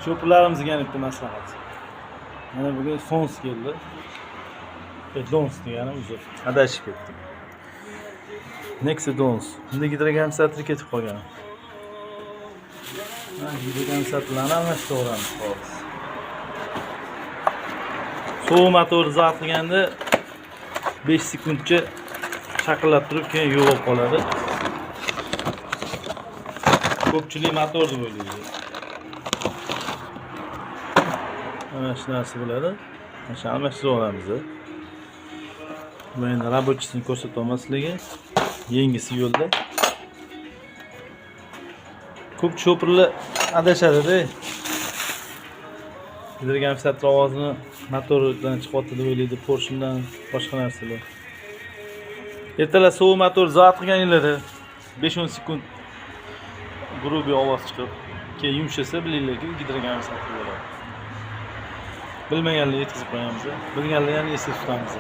Sho'pirlarimizga ham bitta maslahat. Mana bugun Sons keldi. Dons degani, uzr. Adashib ketdim. Nexia Dons. Bunda gidrokompensator ketib qolgan. Ha, gidrokompensatorlarni almashtiramiz hozir. Sovuq motorni zavod qilganda 5 sekundcha chaqillab turib, keyin yo'qolib qoladi. Ko'pchilik motor deb o'ylaydi. Mana shu narsa bo'ladi. Mana shuni almashtirib olamiz. Bu endi рабочий sini ko'rsatyapman sizlarga. Yengisi yo'lda. Ko'p sho'pirlar adashadi-da. Gidrokompensator ovozini motordan chiqyapti deb o'ylaydi, porshindan, boshqa narsalar. Ertalab sovuq motor zavod qilganinglarda 5-10 sekund грубый ovoz chiqib, keyin yumshasa, bilinglarki, gidrokompensator bo'ladi. Bilmaganlar yetkazib qo'yamiz, bilganlar yana esda tutamiz.